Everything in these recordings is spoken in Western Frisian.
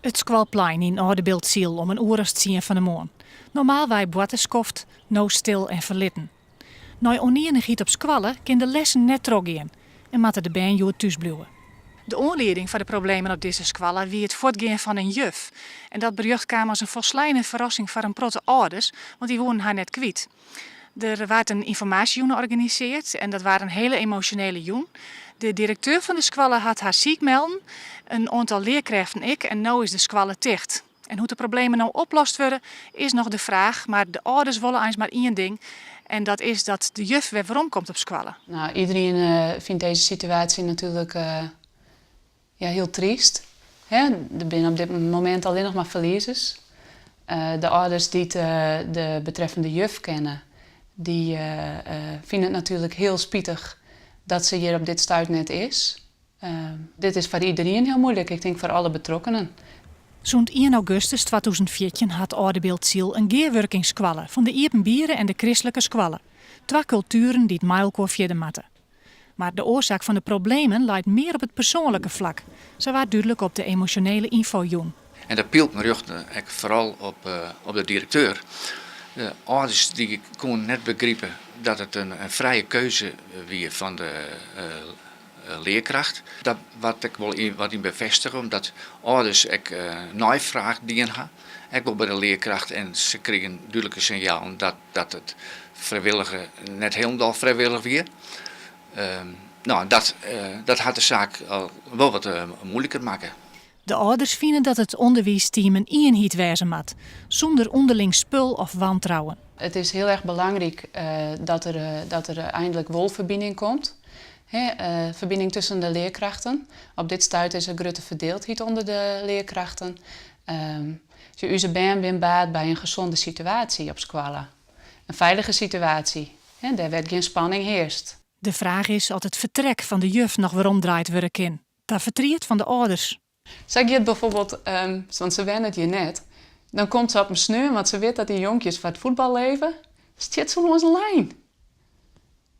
It skoalplein yn Aldebiltsyl om in oere as tsien fan 'e moarn. Normaalwei boartersskoft, no stil en ferlitten. Nei ûnienichheid op skoalle kin de lessen net trochgean en moatte de bern hjoed thús bliuwe. De oanlieding foar de problemen op dizze skoalle wie it fuortgean fan in juf. En dat berjocht kaam as in folsleine ferrassing foar in protte âlders, want dy woenen har net kwyt. Der waard in ynformaasjejûn organiseard en dat waard in hele emosjonele jûn. De direkteur fan de skoalle hat har siik melden, in oantal learkrêften ek en no is de skoalle ticht. En hoe't de problemen no oplost wurde is noch de fraach, mar de âlders wolle eins mar ien ding en dat is dat de juf wer werom komt op skoalle. Nou, iedereen vindt deze situatie natuurlijk ja, hiel tryst. Hè, der binne op dit momint allinnich mar ferliezers. De âlders dy't de betreffende juf kenne, dy fine it natuerlik hiel spitich dat se hjir op dit stuit net is. Dit is foar iderien hiel muoilik, ik tink foar alle betrokkenen. Sûnt ien augustus 2014 hat Aldebiltsyl in gearwurkingsskoalle fan de iepenbiere en de kristlike skoalle. Twa kultueren dy't mei elkoar fierder moatte. Mar de oarsaak fan de problemen leit mear op it persoanlike flak, sa waard dúdlik op de emosjonele ynfojûn. En de pylken rjochten ek foaral op, op de direkteur. De âlders dy koenen net begripe dat it in frije keuze wie fan de learkracht. Dat waard ek wol wat yn befêstige, omdat âlders ek neifraach dien ha, ek wol by de learkracht en se krigen dúdlike sinjalen dat dat it frijwillige net hielendal frijwillich wie. No, dat, dat hat de saak al wol wat muoiliker makke. De âlders fine dat it ûnderwiisteam in ienheid wêze moat, sûnder ûnderling spul of wantrouwen. It is hiel erch belangryk dat der, dat der eindlik wol ferbining komt. Hè, ferbining tusken de learkrachten. Op dit stuit is der grutte ferdieldheid ûnder de learkrachten. Us bern binne baat by in gesonde situaasje op skoalle. In feilige situaasje, hè, dêr wêr't gjin spanning hearst. De fraach is oft it fertrek fan de juf noch weromdraaid wurde kin. Ta fertriet fan de âlders. Sa giet bijvoorbeeld, want se wennet hjir net, dan komt se op in sneon, want se wit dat dy jonkjes foar it fuotbal leve, stiet se oan de lijn.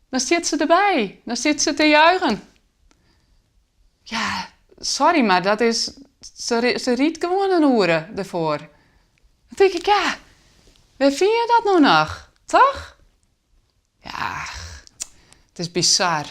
Dan stiet se derby, dan stiet se te juichen. Ja, sorry, mar dat is, se rydt gewoan in oere derfoar. Dan tink ik, ja, wêr fine je dat no noch, toch? Ja, it is bizar.